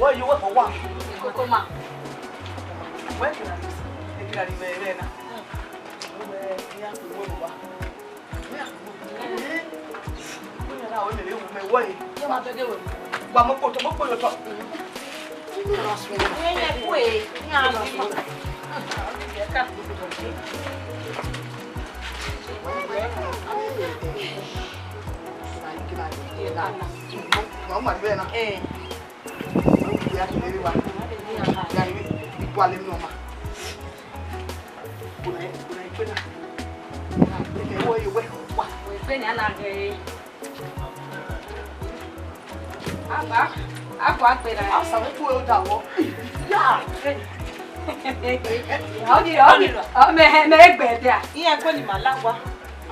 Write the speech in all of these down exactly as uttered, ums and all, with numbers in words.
Wẹ yo, wẹ kọ wa. Koko ma. Wẹ kira ni, kira ni mẹ rẹ na. Wẹ ya kpe wẹ wa. Wẹ ya kpe wẹ. Wẹ, ye ma bẹghe wẹ. Wa mo kpoto, mo kpoto. Ye ye kue, ye a mi. Wa ma bẹghe na. Eh. Wa ya kele wa. Ya ni, ikua le mi ọma. Ikpe na. Ikpe na na ghe. Agba, agba gbe na. Asa vbe ku odaro. Ya. Ọghe, ọghe, ọ mẹ, mẹ gbe dia. Iran kue ni ma la wa.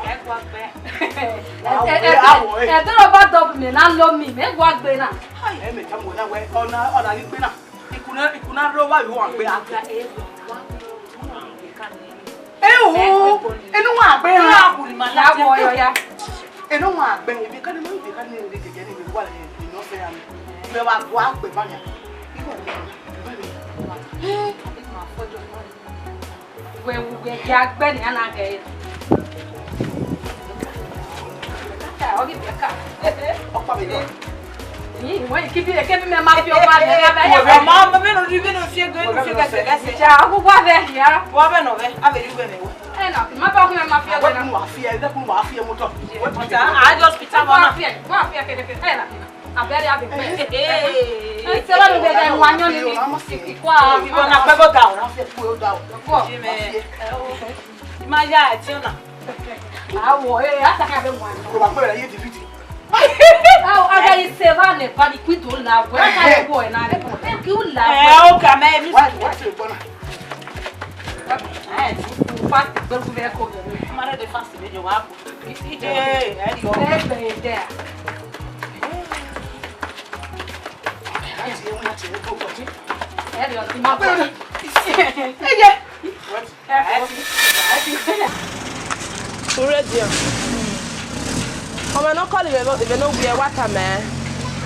Mẹ gua gbe. Ẹ, ẹ, ẹ, ẹ, ẹ, dọrọ ba dọ mẹ na lo mi, mẹ gua gbe na. Ẹ mẹ tama wẹ na wẹ, ọ na, ọ na ghi gbe na. Ikuna, ikuna rre wa yo wa gbe a. Ewu, enu wa gbe na. Ya wọ yọ ya. Enu wa gbe, ebi ka ni ma, ebi ka ni, ebi kẹkẹ ni, ebi wa le, ebi nọ fẹ ya ni. Mẹ wa gua gbe ba ya. Ibo ni, ibo ni. Wẹ, wẹ, ya gbe ni a na ghe. Ka, ọ ghi bẹ ka. Ọkpa mi dọ. Ni, wẹ, kẹ bi, kẹ bi mẹ ma fi ọba nẹ, na mẹ ya. Ọmọ, ọmọ, mẹ nọ ri, mẹ nọ fi ẹgbẹ, nọ fi ẹgbẹ, ẹgbẹ, ẹgbẹ. Ja, ọgwụgwọ abẹ hia. Wa bẹ nọ vẹ, a vẹ ri uwẹ mẹ wẹ. Ẹ na, ma bọ ọgwụ mẹ ma fi ẹgbẹ na. Wẹ kun wa fi ẹgbẹ, kun wa fi ẹmọ tọ. Wẹ pata, I just pita mọ na. Wa fi ẹgbẹ, wa fi ẹgbẹ, ẹ na. Abẹ́rẹ́ àbẹ̀kẹ́. Ee. Ẹ, ṣé wọ́n lè gbẹ̀gẹ̀ ìwà yán ni? Ìkọ́ a. Ìwọ na pẹ́ bọ́ ga o. Wọ́n á fi kú ó dá o. Ọkọ. Jimmy. Wọ́n á fi. Ẹ o. Má yá ẹ tí ó nà. Àwọ̀, ẹ, àtàkà bẹ wà ní. Kò bá pẹ́ rẹ̀ yé dìbìtì. Àwọ̀, aga yìí ṣe wà ní bá ní kú tó la wẹ̀. Ká lè wọ̀ ẹ̀ náà rẹ̀. Ẹ kí ó la wẹ̀. Ẹ, ó kà mẹ́ mi. Wá, wá sí ìgbọ́nà. Ẹ, fast gbẹ́rù bẹ́ẹ̀ kọ́. Má lè dé fast mi jọ wá kú. Ee, ẹ yọ. Ẹ bẹ̀rẹ̀ dẹ́ a. Ẹ yọ, ti ma bọ̀. Ẹ yẹ. Ẹ bọ̀. Ure dia. Ọmọ ne ọ call vbe, vbe ne ọ wiẹ wa tama ẹn.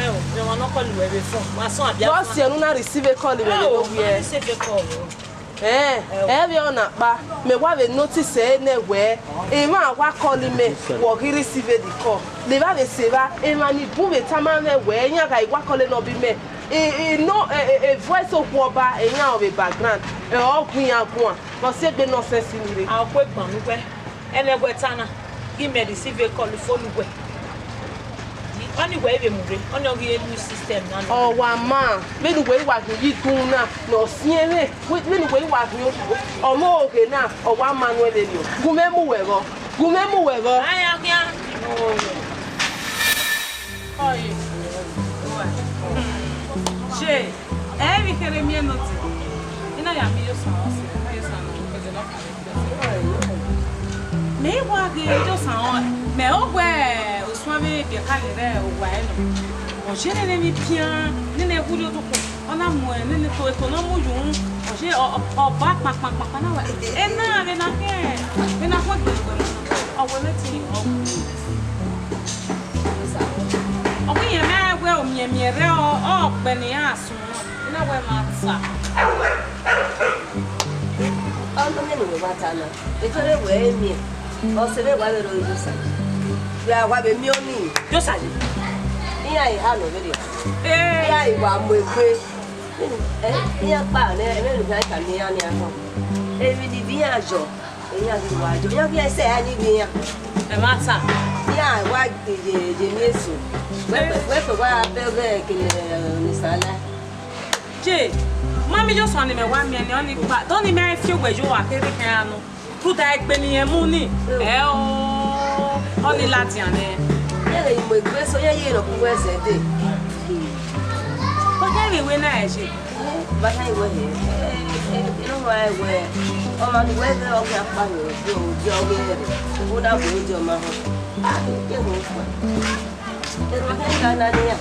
Ẹ o, ọmọ ne ọ call vbe phone. Wa sọn abia. Wọ́n sì ẹnu na receive call vbe ne ọ wiẹ. Ẹ o, ma receive call o. Ẹn, ẹ vbe ọna kpa, mẹ wa vbe notice ẹre nẹ wẹẹ, emwa wa call mẹ, wẹ ọ ghi receive the call. Levba vbe sẹ evba, emwa ni bun vbe tama mwẹ wẹẹ, iran gha wa call nọ bi mẹ. E, e, no, e, e, e voice okhuo ọba, iran ọ vbe background, ẹ, ọ gu iran guan, ọ si egbe nonsense ni rre. A, okhuo egban ne uwẹ, ẹnẹ wẹ ta na, ghi mẹ receive call phone uwẹ. Ọni wẹ i vbe mu rre, ọni ọ ghi re new system na nọ. Ọ wa ma, vbene uwẹ i wa ghi ye idun na, ne ọ siẹn mwẹ, vbene uwẹ i wa ghi, ọmọ oghe na, ọ wa ma nuẹn vberriọ. Gu mwẹ mu wẹ vbọ, gu mwẹ mu wẹ vbọ. Ayan khian. Ọye. Ye, ẹ i vbe kherhe miẹn nọ te. I na ya miẹn Iyosa, ọ sẹ, Iyosa nọ, ọ sẹ nọ. Mẹ i wa ghe Iyosa rẹn, mẹ ọ wẹ osuanmwẹ biẹka ye rre owa ẹre nọ. Ọ ye nene emwi pian, nene wurri odukun, ọ na mu nene eto, eto ne ọ mu yu, ọ ye ọ, ọ, ọ ba kpankpankpankpan na wẹ, ena vbe na khian, vbe na khuan gbe wẹ, ọ wẹ vbe te ọ. Ọ wẹ irẹn mwẹ wẹ omiẹnmiẹn rre ọ, ọ kpẹ ne iran sun. Ina wẹ ma ta. Ọnọmẹ ne uwẹ wa ta na, eto rre wẹ i miẹn, ọ sẹ vbe wa vbe ro Iyosa. Wẹ a wa vbe miẹn ọnii. Iyosa yi. Iran eha nọ vberriọ. Ee. Iran i wa mu egbe. Ẹ, iran kpa nẹ, ẹmwẹ ne iran ka miẹn iran nian nọ. Emwi ne iran yọ. Iran ghi wa yo, iran ghi ẹsẹ a ni ghi iran. Ẹ ma ta. Iran wa ye, ye ni eso. Wẹ, wẹ, wẹ, wẹ wa bẹghe kele, eh, Onisala. Je, ma mi yo sọ ni mẹ wa miẹn ni, ọni kpa, dọni mẹ fi owẹ yo wa kere kẹra nọ. Rhunmwuda egbe ne irẹn mu ni. Mm. Ẹ o, ọni ladian nẹ. Iran ghi mu egbe so, iran ye nọ ku wẹ zẹdẹ. Wa kẹ ghi wẹ na ẹ je. Ba kha iwẹ hẹ, ẹ, ẹ, ẹ, ẹ, ne ọ ma wẹ, ọ ma wẹ ghe ọ ghi akpa ni, ọ ghi, ọ ghi, ọ ghi rẹ, ọ na wẹ ọ ghi ọ ma họn. Ah, ẹ, ẹ, ẹ, ẹ, ẹ, ẹ, ẹ, ẹ, ẹ,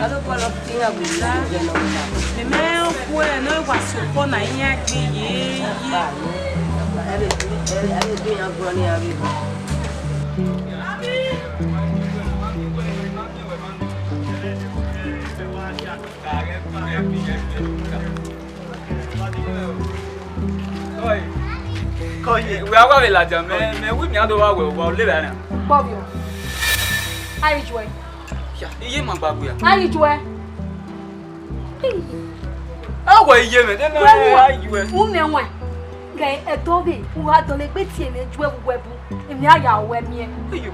Alo kọlọ ti ya bu la. Mẹ mẹ ọkhuẹ ne ọ wa sokọ na iran gbe ye, ye. Ẹ, ẹ, ẹ, ẹ, ẹ, ẹ, ẹ, ẹ, ẹ, ẹ, ẹ, ẹ, ẹ, ẹ, Kọye, wẹ a wa vbe ladian, mẹ, mẹ wi miẹn do wa wẹ, wa lele ẹre. Kpọvbiọ. A ghi juẹ. Ya, iye ma gba gbe a. A ghi juẹ. A wẹ iye mwẹ, de na. Wẹ wẹ, a ghi juẹ. U nẹ wẹ. Gẹ ẹdọ vbe, u gha dọlegbe tie ne juẹ vbe uwẹ bu. Emwi a ya wẹ miẹn. Eyo.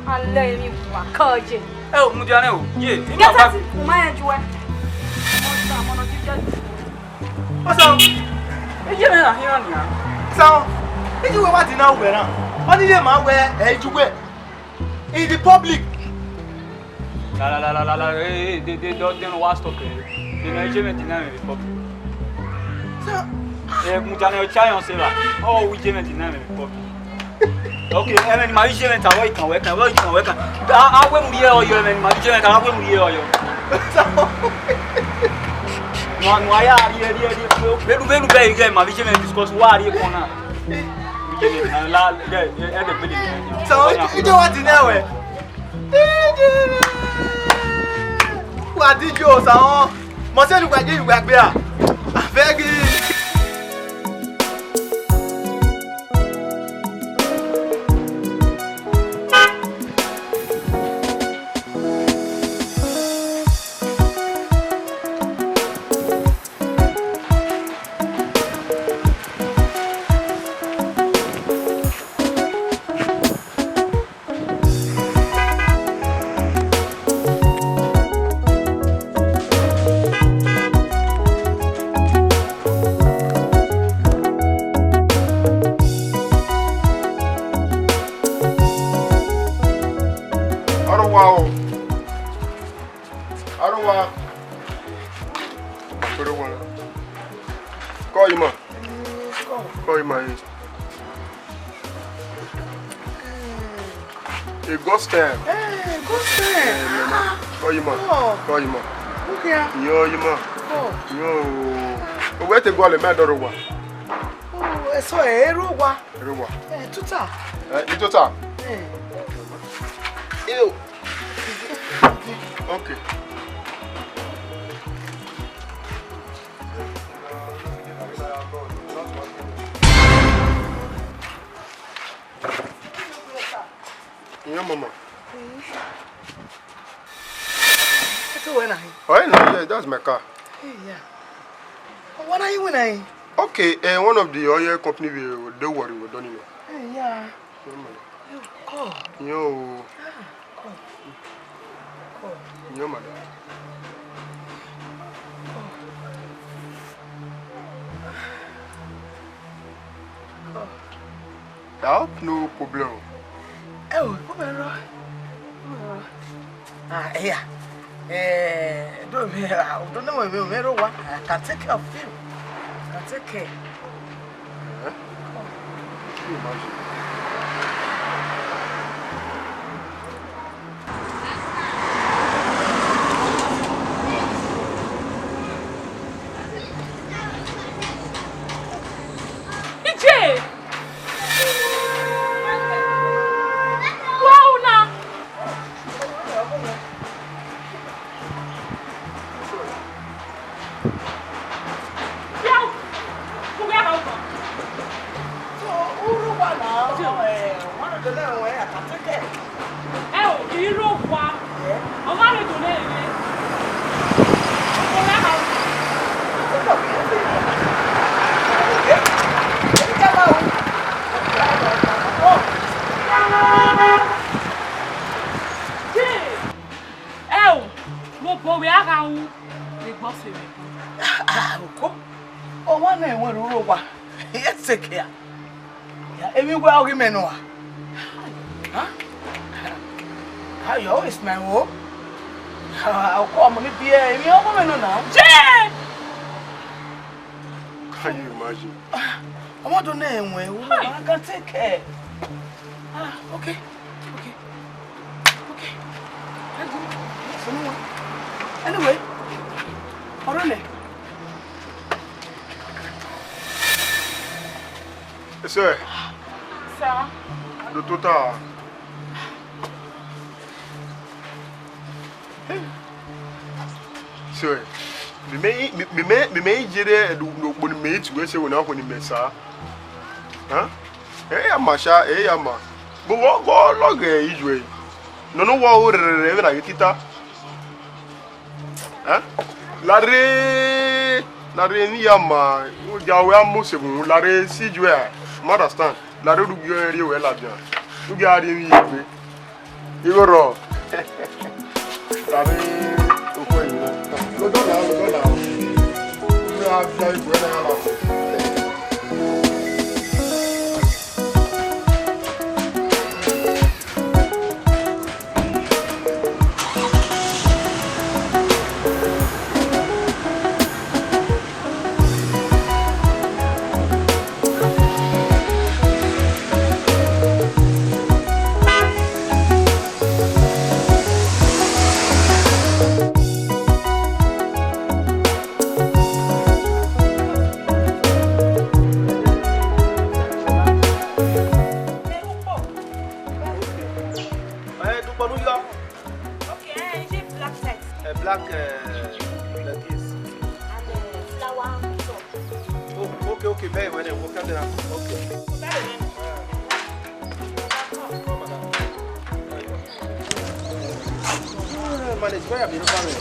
A lẹ emwi wa ka ye. Ẹ o, mudia nẹ o. Ye, iye ma gba. Get out, u ma rẹn juẹ. Ọsa, ọsa, iye mwẹ na hian nian. Sa, iye uwẹ wa di na wẹ na. Ọ ni ye ma wẹ, ẹ, iye uwẹ. In the public. La, la, la, la, la, la, eh, eh, de, de, de, de no wa stop, eh. De no iye mwẹ deny me in the public. Sir. Eh, mudia ne ọ cha yọn se la. Ọ wi iye mwẹ deny me in the public. Okay, ẹmwẹ ne ima vbe iye mwẹ ta, wẹ kan, wẹ kan, wẹ kan, wẹ kan. A, a wẹ mu rhie ọyọ, ẹmwẹ ne ima vbe iye mwẹ ta, a wẹ mu rhie ọyọ. Sir. No, no, a ya rhie, rhie, rhie. Vbelu, vbelu bẹ ighẹ ima vbe iye mwẹ discuss, wa rhie kọn na. Iye mwẹ na la, ẹ, ẹ, ẹ dẹ gbele. Sir, iye wa deny wẹ. Wa di yo sa họn. Mọ sẹ ne uwa ye uwa gbe a. Abeg. Arowa o. Arowa. Arowa. Kọ ima. Kọ ima ye. A gospel. Eh, gospel. Eh, mama. Ah. Kọ ima. Oh. Kọ ima. Okay. Yo, ima. Oh. Yo. Owẹ te gualọ mẹ dọrọ wa. Oh, eso ẹ, ero wa. Ero wa. Eh, tuta. Eh, i tuta. Eh. Ew. Okay. Iye mama. Eke wẹ na hin? Oh, yeah, yeah, that's my car. Hey, yeah. What are you winning? Okay, uh, one of the oil company we don't worry, we don't know. Hey, yeah. No, man. Yo, call. Yo. Ah, call. Call. Yo, madam. Call. Call. I hope no problem. Ẹ o, problem rọ. Problem rọ. Ah, yeah. Eh, do me, ah, do no me, me ro wa. I can take care of him. I can take care. Eh? Can you imagine? Ije! Wa una! So, u rre owa na, eh, one of the men wẹ, I can take care. Ẹ o, I rre owa. Yeah. Ọ gha rre do nẹ rre. Ọ gha rre. Take care of you. Okay. Take care of you. Ẹ o, mo bọ wẹ a gha ru egbe ọse mwẹ. Ah, oko. Owa na ẹmwẹ roro owa. Yes, take care. Ya, emwi wẹ ọghe mẹ nọ a? Huh? Ah, you always my home. Ah, oko ọmọ ni biẹ, emwi ọghe mẹ nọ na. Je! Can you imagine? Ah, ọmọ do na ẹmwẹ, I can take care. Ah, okay, okay. Okay. Let's go. Let's go. Anyway, ọrọ nẹ. Sir. Sir. Do tota. Sir. Mi mẹ, mi mẹ, mi mẹ jere ẹdu no kponi mẹ itu ẹse wẹ na kponi mẹ sa. Huh? Ẹ ya ma sha, ẹ ya ma. But wọ, wọ lọghẹ ijuẹ. Nọ ne uwa ru rẹrẹrẹ vbene a ghi tita. Eh? Larre, larre ne I ya ma, ya wẹ a mu sevun, larre si ju ẹre, ma understand. Larre, u gie rhie wẹ ladian. U gie a rhie emwi ye egbe. Igho rrọọ. Larre, okhuo emwi na. Lodọ la, lodọ la. U gha via egbe na ya la. Eh, dukpọ ne u yọ. Okay, eh, is it black set? Eh, black, eh, like this. And, eh, flower on top. Oh, okay, okay, very well, then we'll cut it out. Okay. Very well. Come on now. Eh, man, it's very beautiful.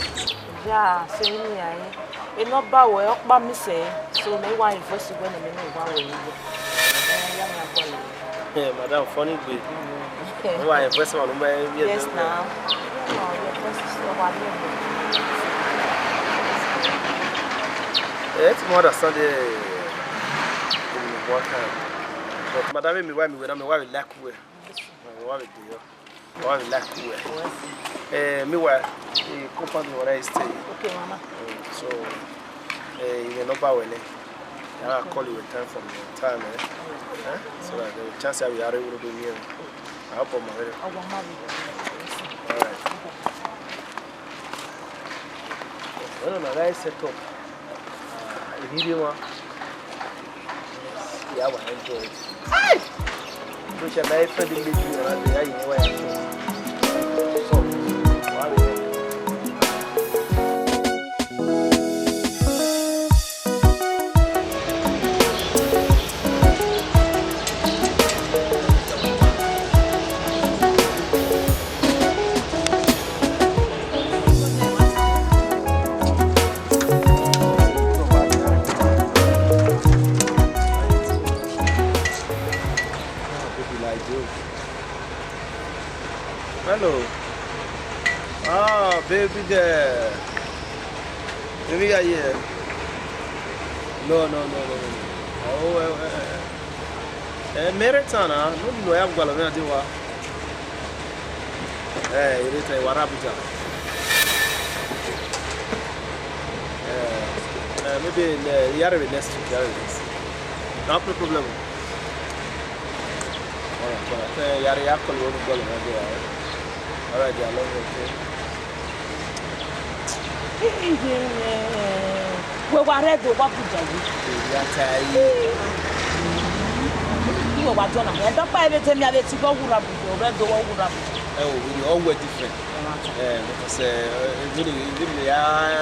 Ya, se ni ya, eh. Enọba wẹ ọkpa mi sẹ, so mẹ wa invest wẹ ne mẹ ne wa wẹ ni. Eh, ya mẹ abọ ni. Eh, madam, funny gbe. Okay. Mẹ wa invest ma no mẹ ye. Yes, now. No, your invest is over there. Eh, it's more understand the, the work hard. But madam, me why me when I me why we like we. Me why we do. Wa vbe like uwẹ. Eh, meanwhile, the compound where I stay. Okay, mama. Mm, so, eh, your number well, eh? I'll call you a time from your time, eh? Eh? So that the chance I will have to do me. I hope I'm ready. Ọwọ ma vbe. All right. Well, now that is set up. Ah, if you want, yeah, I will enjoy it. Hey! Bro, shall I find the lady around there? You know why I'm so. So, why we Hello. Ah, baby girl. Baby girl, yeah. No, no, no, no, no. Oh, eh, eh, eh. Eh, Mereta na, no ni no ya gbalọ mẹ ade wa. Eh, Mereta, wa rre Abuja. Eh, eh, maybe, eh, ya rre next week, ya rre next week. No problem. All right, all right. Eh, ya rre, ya call you when you call me, yeah. All right, dear, love you, okay? Iye, wẹ wa rre Ẹdo wa bu ja yi. Ìyá ta yìí. Iwe wa jọ na. Ẹdọkpa ebe te mi ave ti gọ wura bu, rre Ẹdo wa wura bu. Ẹ o, wẹ ọ wẹ different. Ẹ, because, ẹ, ẹ, vbene, vbene ya,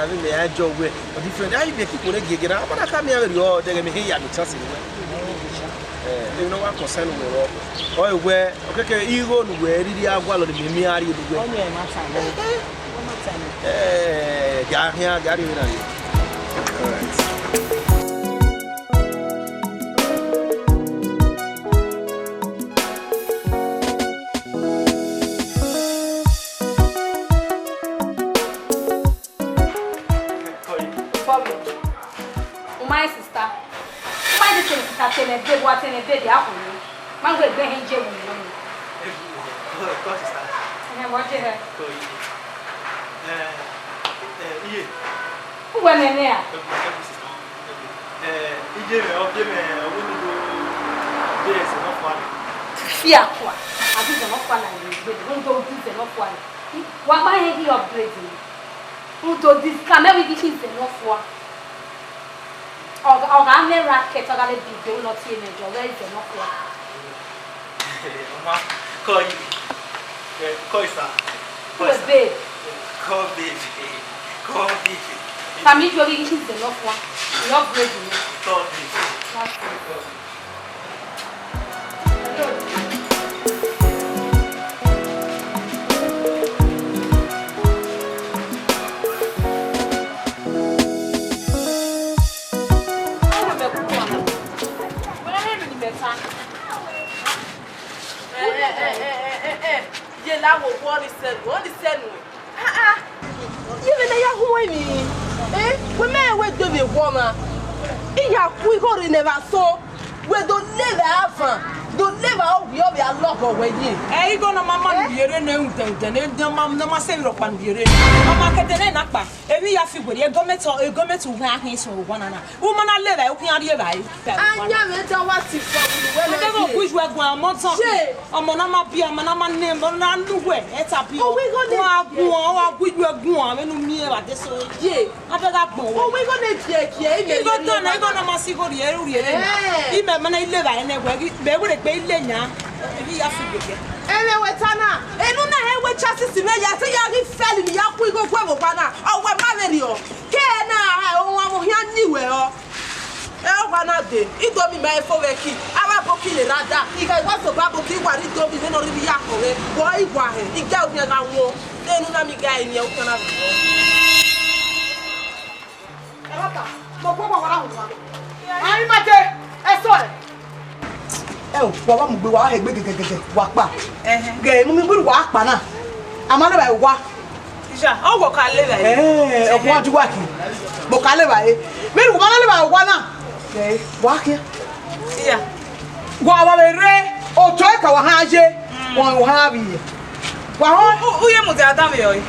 vbene ya jọ wẹ, ọ different. Ayi, vbe kikun ne gege na, abana ka mi ave rriọ, dẹghẹ me he ya mi chance ni wẹ. Ẹ, emwi ne ọ wa concern wẹ rọ. Ọ wẹ, okeke igho ne uwẹ rhirhi a gualọ ne mẹ miẹn a rrie ne uwẹ. Ọni ẹ ma ta nẹ. Ọ ma ta nẹ. Ẹ, ga khian, ga rrie vbene a rrie. All right. Sorry. Uma e sista. Uma e de tene sista tene bed, wa tene bed ya ko ni. Ma gbe gbe hin je wu ni. Ko, ko sista. Ẹhẹn, wọ je hẹ. Ko iye. Eh, eh, iye. Uwẹ nene a? Ẹ bu, ẹ bu sista. Ẹ bu. Eh, iye mẹ, ọ biẹ mẹ, ọ wẹ ne u do de ẹzẹ nọfua nẹ. Fiakua, a ghi zẹ nọfua na ye egbe, rhunmwuda u ghi zẹ nọfua nẹ. Wa ma rẹn ghi upgrade nẹ. Rhunmwuda this car, mẹ wẹ I ghi zẹ nọfua. Ọ gha, ọ gha mwẹ racket, ọ gha vbe bi egbe, wẹ ne ọ tie mwẹ jọ, ọ ghẹ zẹ nọfua. Ọma, call you. Eh, call you, sir. Call you, sir. Babe. Call babe. Call babe. Tama ijuẹ ghi ghi zẹ nọfua. You upgrade me. Call babe. That's it. Hello. Ye la wo wo ni sẹ nu, ni sẹ nu. Ah, ah. Ye vbe ne ya hu emwi. Eh, wẹ mẹ wẹ do vbe wo ma. I ya ku igho rre ne evba so. Wẹ do levba avan, do levba ovbi ovbi alọghọ wẹ ye. Ẹ, igho na ma ma nu ye rre ne udẹn udẹn, ne ma, ne ma sẹ vbe rhọkpa nu ye rre. Ọma kẹdẹ ne na kpa. Emwi ya fi were, e gọọmenti, e gọọmenti uwẹ a khian sunu owa na na. U ma na levba, u khian rri evbare. Ayan mwẹ da wa ti fọ wulu wẹ na. Adeghe ye. Ogu ijuẹ guan, ọmọ tọn. Ye. Ọmọ na ma biẹ, ọmọ na ma nẹ, ọmọ na lu wẹ, ẹ ta biẹ. Owu igho ne. Wa guan, wa gu ijuẹ guan, vbene u miẹn vbe adesẹ. Ye. Abẹ gha gbọn wẹ. Owu igho ne diẹ kiẹ, imẹ. Igho tọn na, igho na ma si igho rhie, rhie na. Eh. Imẹ ma na i levba ẹnẹ wẹ, mẹ wẹ gbe i le yan. Emwi ya fi were. Ẹmwẹ wẹ ta na, enu na hẹ wẹ chassis mẹ ya te ya ghi fẹli ne I ya ku igho gu ẹvbo ọkpa na, ọ wẹ ma vberriọ. Ke na ha ohuan vbe ohian ni wẹ ọ. Ẹ ọkpa na dee, idomi ma fo vbe ẹki, avbe aboki le ra da, I gha wa sẹ obọ aboki, I wa rre idomi vbene ọ rhirhi ya khọn mwẹ, vbe ọ i wa hẹ, I gie ohian gha wọn, de enu na miẹn I gha re eniẹn, u khian na vberriọ. Ẹmwata, mẹ ọguọmọ wa na hu uwa. Ai, ma je, ẹsọe. Ẹ o, wa wa mu gbe, wa he gbe gẹgẹgẹgẹ, wa kpa. Ẹhẹn. Ghe mu mi gbe wa kpa na. A ma levba owa. Iya, ọ wọ ka levba e. Ẹ, ọkpa ju wa ki. Mo ka levba e. Mi ru ma na levba owa na. Ẹ, wa khian. Iya. Wa wa vbe rre, otọ ẹka wa han ye, wa wa han vbe ye. Wa họn. U, u, u ye mudia dan vbe ọre.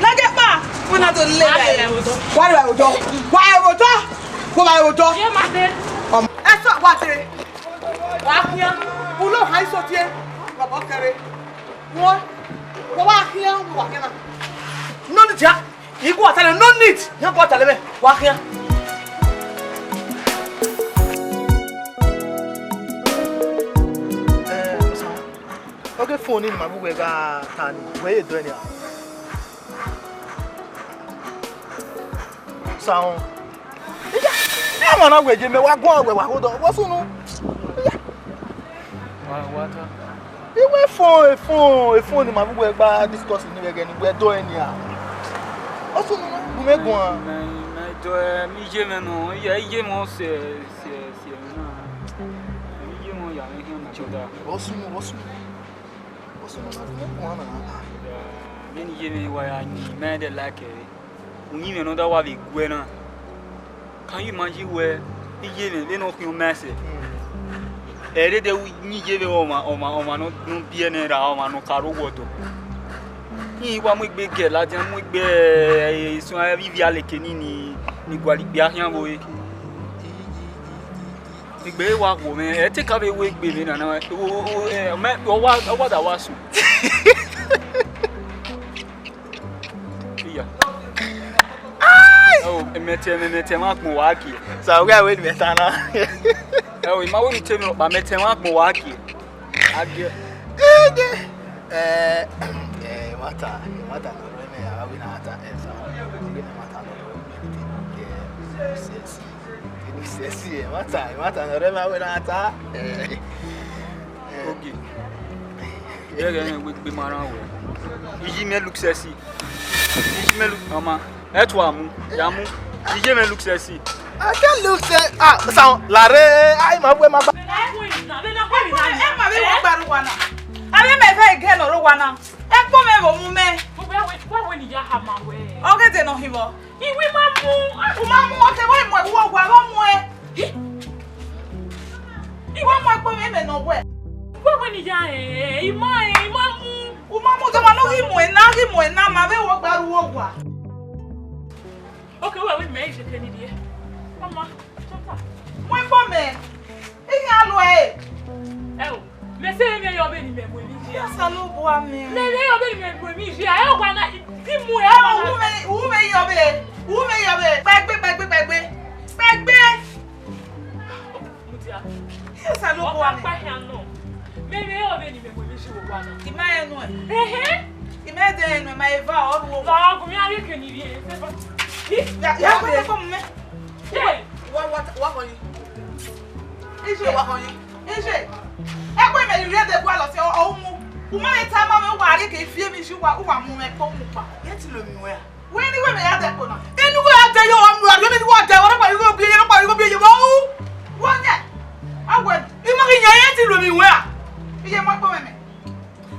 Lẹgẹ kpa, wẹ na do levba e. Wa levba otọ. Wa levba otọ. Wa levba otọ. Ye ma de. Ọmọ. Ẹsọ wa de. Wa khian. Ulo han iso tie. Wa bọ kẹre. Wọ, wọ wa khian, wọ wa khian na. No need ya. I gu wa talẹ, no need. Ya gu wa talẹ mẹ. Wa khian. Eh, okay, phone ni ma bu wẹ gha ta ni. Wẹ ye do ẹni a. Sound. Iya, ẹ ma na wẹ ye mẹ wa guan wẹ wa hold on. What's up? Iya. Wa, wa ta. Iwẹ phone, phone, phone ni ma vbe wẹ gba discuss ni vbe ẹghẹ ni wẹ do ẹni a. What's up? Bu mẹ guan. Mẹ, mẹ do, eh, mi ye mẹ nọ, iye, iye mẹ sẹ, sẹ, sẹ mẹ na. Mi ye mẹ ya mẹ hian na, brother. What's up? What's up? What's up? Mẹ ni ye mẹ wa ya ni, mẹ de like. Uyinmwẹ ne ọ da wa vbe guẹ na. Can you imagine wẹ iye mwẹ vbene ọ khian ma ẹsẹ? Ẹre de uyinmwẹ iye mwẹ ọmwa, ọmwa, ọmwa nọ, nọ biẹ nẹ ra, ọmwa ne ọ ka rre owa ọdọ. Iran wa mu egbe gẹ ladian, mu egbe, eh, esuẹn ivbi aleke ni, ni, ni gualọ ikpia khian vbe ore. Egbe wa wo mwẹ, ẹ te ka vbe wo egbe mwẹ nana, o, o, o, ẹ, mẹ, ọ wa, ọ wa da wa sun. Iya. Ai! Oh, mẹtẹ, mẹ, mẹtẹ ma gbọn wa gie. Sa, wẹ, wẹ, mẹtẹ na. Ẹ o, ima wẹ mi te mi rhọkpa, mẹtẹ ma gbọn wa gie. A gie. Ege. Eh, eh, mata, mata no re me, a wẹ na ta, eh, sa. Mata no re me, eh, sexy. Sexy, eh, mata, mata no re me, a wẹ na ta. Eh. Ogie. Ẹghẹ ne wẹ gbe ma rran wẹ. Iye mwẹ look sexy. Iye mwẹ look, ọma. Ẹ tua mu, ya mu. Iye mwẹ look sexy. I can look sexy. Ah, sound, lare, ai, ma wẹ ma ba. Ẹ ma vbe wọ gba rre owa na. Avbe mẹ vẹ gẹ nọ rre owa na. Ẹ kpọ mwẹ vbe mu mẹ. Wẹ wẹ ni ya ha ma wẹ. Ọ ghe de nọ hin vbọ. Iwe ma mu, u ma mu, ọ te wẹ mu ẹvbo owa vbe mu ẹ. Iwe mu ẹkpo mwẹ mẹ nọ wẹ. Wẹ wẹ ni ya ẹ, ima ẹ, ima mu. U ma mu, te ma no ghi mu ẹ na, ghi mu ẹ na, ma vbe wọ gba ru owa. Okay, wẹ wẹ ni mẹ i je ke ni die. Mama, chota. Mu ẹkpo mẹ. Iyan lo ẹ. Ẹ o, mẹ sẹ vbe yọ vbene imẹ mu emwi ye. Osanobua mẹ. Mẹ vbe yọ vbene imẹ mu emwi ye. Ẹ wa na, di mu ẹ. Ẹ o, u vbe, u vbe yọ vbe, u vbe yọ vbe. Kpẹgbe, kpẹgbe, kpẹgbe. Kpẹgbe. Mudia. Osanobua mẹ. Ọkpa hian nọ. Mẹ vbe yọ vbene imẹ mu emwi ye wa na. I ma rẹn nuẹn. Ẹhẹn. I ma de rẹn nuẹn, ma eva ọ ru owa. Wa gu mi a vbe ke ni vbe. Ya, ya, kpẹgbe, kpẹgbe mu mẹ. Ye. Wa, wa, wa kọ yi. Ije. Wa kọ yi. Ije, ẹkpo imẹ rhie de gualọ sẹ ọ, ọ mu. U ma vbe tama mwẹ, u wa rhie ke fi emwi isi uwa, u wa mu mwẹ kpo mu kpa. Ye ti lo emwi wẹ a? Wẹ ni wẹ mẹ ya dẹ ẹkpo na. Enu wẹ a dẹ yọ, ọ mu a, emwi ni wẹ dẹ, ọ na kpa igho biẹ, ọ na kpa igho biẹ, ye vbe u? Wẹ nyẹ, a wẹ. I ma ghi yan, ye ti lo emwi wẹ a? Iye mu ẹkpo mwẹ mẹ.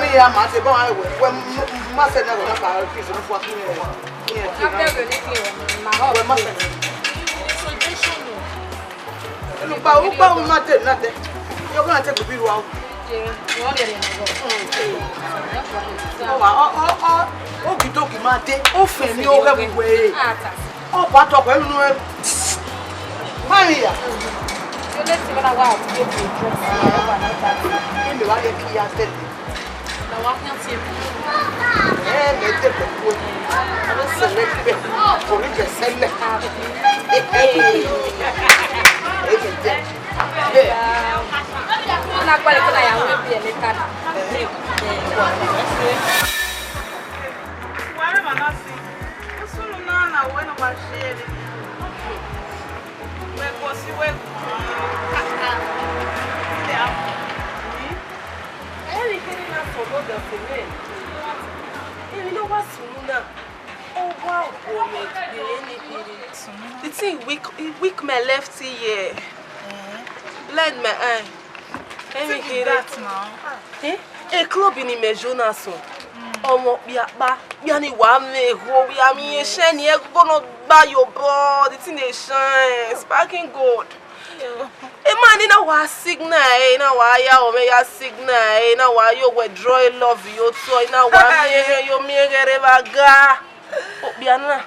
ni ya ma se bọ wẹ, wẹ ma se na wẹ na ba kiss no fua. Wẹ ma se. Enu kpa u kpa u na te na te. Yo na te gbe bi ruẹ. Ọ wa, ọ, ọ, ọ, ogidogi ma de, ofẹn ni ọghẹ vbe uwẹ re. Ọ ba tọ pẹlẹ unu ẹ. Ma rin ya. Ẹ mẹ wa ye ki ya tẹle. Ẹ mẹ te bẹ kue. Ẹ mẹ sẹ mẹ bẹ. Kò ní jẹ sẹlẹ. Ẹ mẹ jẹ. Bẹ. Ọ na kpali kọ na ya wẹ biẹ leta na. Wa rre emwa na sin. Usunu na na wẹ ne wa si ẹre. Wẹ guọsi wẹ guan. Ẹre kherhe na sunu ọdafẹn mwẹ. Emwi ne ọ wa sunu na, ọ wa guọ mwẹ gbe ne kherhe. The thing weak, it weak my left ear. Blind my eye. Emwi kherhe. Eh? E club ni mẹ yo na sunu. Ọmwa okpia kpa, okpia ni wa mwẹ egho, wa mwẹ eshẹ ni ẹgogo nọ gba ye obọ, the thing dey shine, sparkling gold. Emwa ni na wa signal ẹre, na wa ya ọmwẹ ya signal ẹre, na wa ye owẹ draw a love ye otọ, na wa miẹn ẹghẹ yo miẹn ẹghẹ rre vbe aga. Okpia na,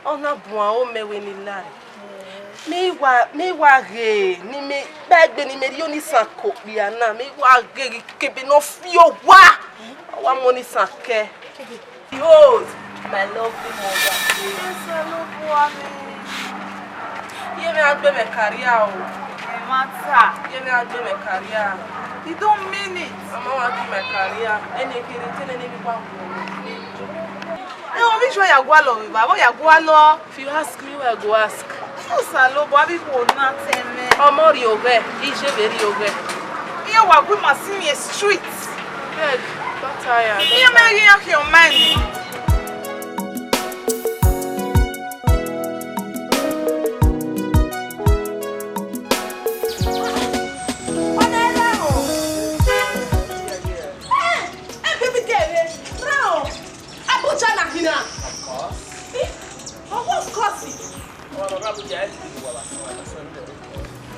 ọ na buan aro mẹ wẹ ne I la. Mẹ wa, mẹ wa ghe, ne mẹ, kpa egbe ne mẹ rhie onisan ke okpia na, mẹ wa ghe ghi ke ebe ne ọ fi owa, ọ wa mu onisan kẹ. Behold, my lovely mother. Iye mwẹ a gbe mwẹ career o. Ẹ ma ta. Iye mwẹ a gbe mwẹ career. You don't mean it. Mama wa gbe mwẹ career. Ẹni kiri tene ne mi kwa ku. Ẹ, ovbi Iye ya gualọ vbe evba, vbe ọ ya gualọ? If you ask me, I go ask. Osanobua, avbe ikhuo na tẹn mwẹ. Ọmọ rhie oghẹ, Iye vbe rhie oghẹ. Iye wa gu ima si mwẹ street. Beg, don't tire. Iye mẹ ghi ya khian ọmaẹn ni. Ọna ẹre o. Eh, eh, baby girl, eh, ra o. Abuja na hina. Of course. Eh, of course.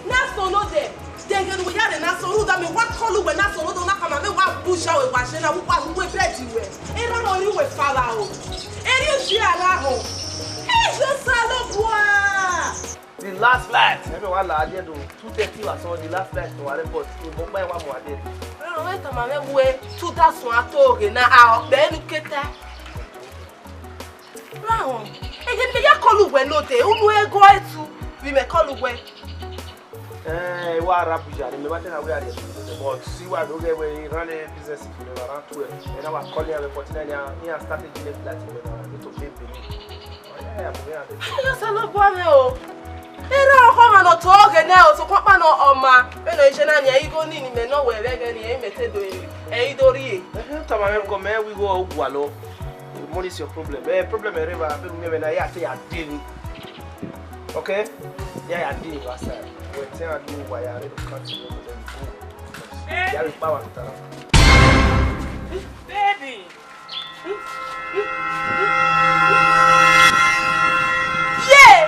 Na so no dey. Deghe ne uwẹ ya rre na so rhunmwuda mẹ wa call uwẹ na so rhunmwuda na khama mẹ wa Abuja wẹ wa je na wa hu bed wẹ. Erha na ọ rri uwẹ fara o. Erriọ uji a gha họn. Eh, Osanobua. The last flight, ẹmwẹ wa la adiẹ do two thirty wa sọ, the last flight to airport, emọ ọkpa wa mu adiẹ. Rọrọ mwẹ tama mwẹ wẹ, te u da suẹn ato ghe na, a ọkpẹ ne u ke ta. Ra họn, ẹghẹ ne imẹ ya call uwẹ node, unu ẹgọ ẹtu vbe imẹ call uwẹ. Eh, I wa rre Abuja, ne imẹ ma te na wẹ a rrie, but si wa do ghẹ wẹ I run a business for around twelve. Ẹna wa call iran vbe fourteen, iran start a delay flight wẹ na, need to pay Benin. Ẹ Osanobua mwẹ o. Erha ọkhọ ọmwa ne ọ tọ ghe nẹ o, sokpan ọkpa nọ ọ ma. Vbene ọ i je na nian igho ni ne imẹ nọ wẹ vbe ẹghẹ ni, ẹre imẹ te do rinmwian, ẹ i do rrie. Ehẹn, tama mwẹ, because mẹ wẹ igho ọ gualọ. Money is your problem. Eh, problem ẹre evba, vbene u miẹn mwẹ na, I ya te ya deal. Okay? I ya ya deal vbe aside. Wẹ te iran do wa ya rre do country, then go. Ya vbe kpa wa ta na. Baby. Ye!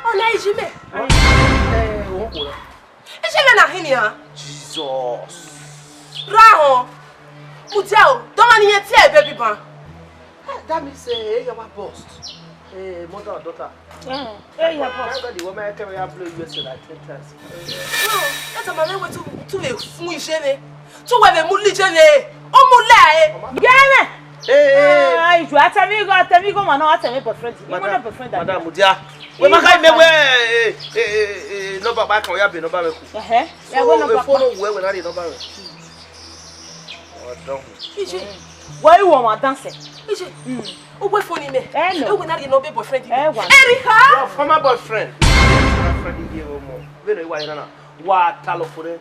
Ọna Iye mẹ. Eh, o kò rẹ. Iye mẹ na hin nian. Jesus. Ra họn. Mudia o, dọmọ ni yẹn tie baby ban. Eh, that means, eh, ya wa burst. Eh, mother or daughter. Mm. Eh, ya burst. Thank God the woman came here blow U S A like ten times. No, that's my way to, to a fun Iye mẹ. Te uwẹ vbe mu la Iye vbe, ọ mu la ẹre. Gẹmẹ. Eh, eh, eh. Ah, Iye, a tẹ mwẹ igho, a tẹ mwẹ igho, ma nọ, a tẹ mwẹ boyfriend. Madam, madam, mudia. Wẹ ma ka mẹ wẹ, eh, eh, eh, eh, number ba kan, ya be number wẹ ku. Ẹhẹ. So, ẹ wẹ number ba. Phone wẹ, wẹ na rhie number wẹ. Ọdọ. Iye. Wẹ i wọ ọmwa dance. Iye. Mm. Uwẹ phone mẹ. Ẹ nọ. Ẹ wẹ na rhie number boyfriend mẹ. Ẹ wa. Eriha. Your former boyfriend. Boyfriend ye ọmọ. Vbene wa ye na na. Wa ta lọ fo rẹ.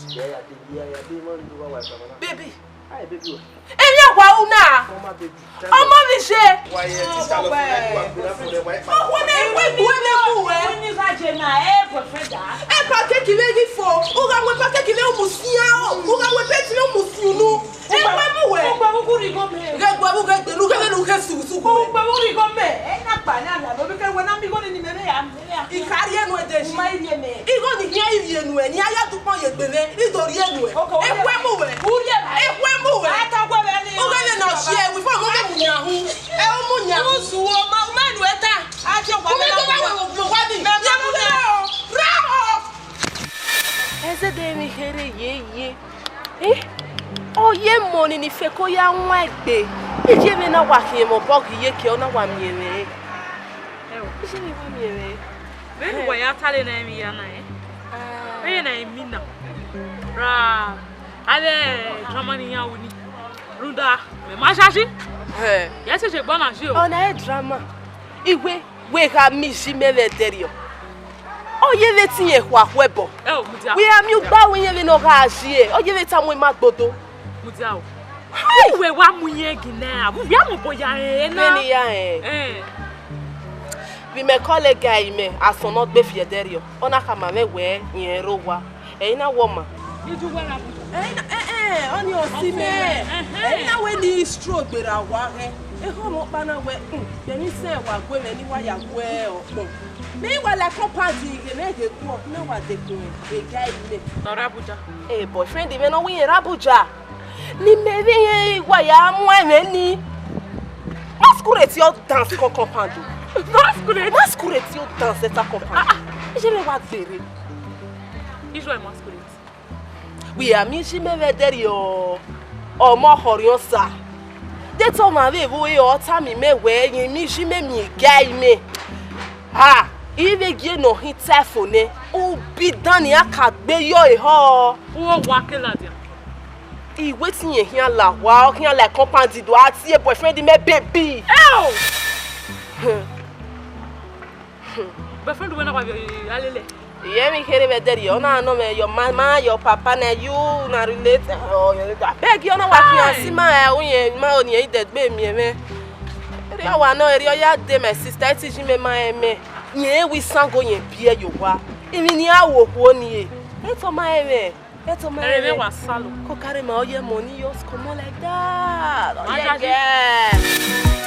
Ya ya de, ya ya de, man, you wa wa mama na. Baby. Hi, baby. Emwi ọkpa ru na. Former baby. Ọmọ mi ṣe. Wa ye ti ta lọ fo rẹ, wa gbe na fo rẹ, wa. Ọwọ na, ẹgbẹ ẹgbẹ ne mu wẹ. Wẹ ni gha je na, ẹ boyfriend a. Ẹ package vbe ghi fo. U gha wẹ package vbe u mu sian o. U gha wẹ bed vbe u mu si unu. Ẹ wẹ mu wẹ. Ugbe vbe u ghi rhie igho mẹ. Ghẹ gbe vbe u ghẹ gbele, u ghẹ vbe ne u ghẹ su, su. Ugbe vbe u rhie igho mẹ. Ẹ na kpa na la, vbe kẹ wẹ na mi igho ni ni mẹ vbe ya. I ka rhie nuẹn de. Ma i rhie mẹ. Igho ni khian i rhie nuẹn, ne a ya dukpọn ye egbe mwẹ, I do rhie nuẹn. Ekhue mu wẹ. U rhie ma. Ekhue mu wẹ. A ta wẹ vbe ni. U vbe vbe ne ọ si ẹre, wifo mu vbe mu yan hu. Ẹ u mu yan hu. U su o, ma, u ma nuẹn ta. A jẹ wa. U vbe vbe wa wo wa ni. Mẹ, mẹ, mẹ. Ra o. Ẹzẹdẹ emwi kherhe yeye. Eh? Ọ ye emọ ni ni fẹko ya wan egbe. Iye mwẹ na wa khian emọ obọ ghi ye ke, ọ na wa miẹn mwẹ. Ẹ o. Iye mwẹ wa miẹn mwẹ. Vbene uwa ya ta lele na emwi ya na, eh? Ah. Vbene na emi na. Ra. Avbe drama ni iran ru ni. Rhunmwuda, mẹ ma yayi. Hẹ. Ya sẹsẹ gba na yi o. Ọna ẹ drama. Iwe. Wẹ gha miẹn Iye mwẹ vbe ẹdẹrriọ, ọ ye vbe te irẹn khuakhua ẹbọ. Ẹ o, mudia. Wẹ gha miẹn ugba wẹ irẹn vbene ọ gha ye, ọ ye vbe te awọn ima gbodo. Mudia o. Hai! Wẹ wa mu irẹn gin na, wẹ ya mu obọ ya rẹn na. Vbene I ya rẹn. Ẹn. Vbe imẹ call guy mẹ, asọn ne ọ gbe fi ẹdẹrriọ, ọ na khama mwẹ wẹ irẹn rre owa. Ẹre I na wẹ ọma. Iye uwa ra bu. Ẹre I na, ẹ, ẹ, ọnii ọ si mẹ. Ẹhẹn. Ẹre I na wẹ ne I stroke gberra owa hẹ. Ekhọe mwẹ ọkpa na wẹ, hmm, vbe emwi sẹ wa gu mwẹ ne I wa ya gu ọkpọn. Mẹ I wa la compound ghe ne ghe guọ, ne wa dekun e guy mẹ. Nọ rre Abuja. Eh, boyfriend mwẹ ne ọ wẹ irẹn rre Abuja. Ne imẹ vbe irẹn wa ya mu ẹmwẹ ni. Masquerade ọ dance kọ compound o. Masquerade? Masquerade ọ dance ẹta compound. Ah, ah. Iye mwẹ wa gberra. Israel masquerade. Wẹ a miẹn Iye mwẹ vbe ẹdẹrriọ, ọmọ khọrhiọn sa. Deghẹ ọmwa vbe vbe ore ọ tama imẹ wẹẹ, rẹn emwi ji mẹ miẹn ga imẹ. Ha, I vbe gie ne ọ khin tae fo nẹ, ubi dan ne iran ka gbe yọ ehọ. Uwẹ owa ke ladian. Iwe te irẹn khian la owa, ọ khian la compound do a tie boyfriend mẹ baby. Eo! Boyfriend wẹ na wa vbe a lele? Iyẹn emwi kherhe vbe ẹdẹrriọ, ọ na nọ mwẹ your mama, your papa na, you na relate. Abeg, ọ na wa khian si ma ẹ, uyẹn ma oniẹn idẹgbe miẹn mwẹ. Erriọ wa nọ, erriọ ya dee, my sister, ẹ te ji mẹ ma rẹn mẹ. Rẹn wẹ isango rẹn biẹ ye owa. Emwi ne iran ru okhuo nii, ẹ te ọ ma rẹn mwẹ, ẹ te ọ ma rẹn mwẹ. Ẹre wa salo. Ko kare ma ọ ye money just comot like that. Ọ ye gẹ.